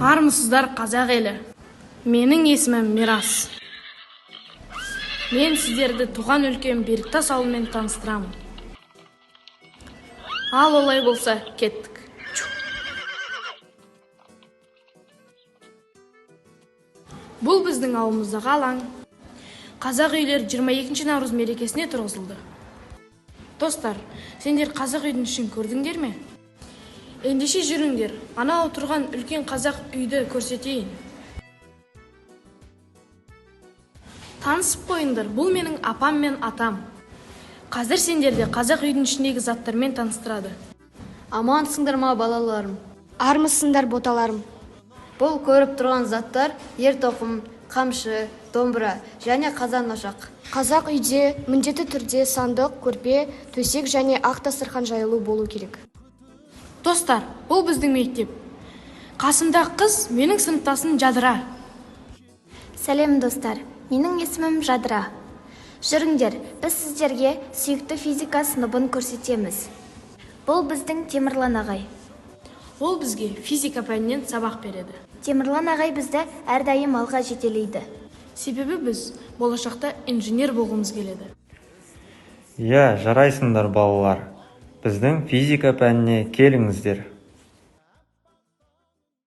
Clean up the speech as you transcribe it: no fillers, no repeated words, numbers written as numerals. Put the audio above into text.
Армысыздар, қазақ елі! Менің есімім Мирас. Мен сіздерді туған өлкем Беріктас ауылымен таныстырамын. Ал олай болса, кеттік. Бұл біздің ауылымыздағы алаң. Қазақ үйлері 22 наурыз мерекесіне тұрғызылды. Достар, сендер қазақ үйдің ішін көрдіңдер ме? Ендеше жүріңдер, анау тұрған үлкен қазақ үйді көрсетейін. Танысып қойыңдар, бұл менің апам мен атам. Қазір сендерді қазақ үйдің ішіндегі заттармен таныстырады. Амансыңдар ма, балаларым? Армысыңдар, боталарым! Бұл көріп тұрған заттар: ер тоқым, қамшы, домбыра және қазан ошақ. Қазақ үйде міндетті түрде сандық, көрпе, төсек және ақ дастархан жаюлы болу керек. Достар, бұл біздің мектеп. Қасымдағы қыз менің сыныптасым Жадыра. Сәлем, достар! Менің есімім Жадыра. Жүріңдер, біз сіздерге сүйікті физика сыныбын көрсетеміз. Бұл біздің Темірлан ағай. Ол бізге физика пәнінен сабақ береді. Темірлан ағай бізді әрдайым алға жетелейді. Себебі біз болашақта инженер болғымыз келеді. Иә, жарайсыңдар, балалар. Біздің физика пәніне келіңіздер.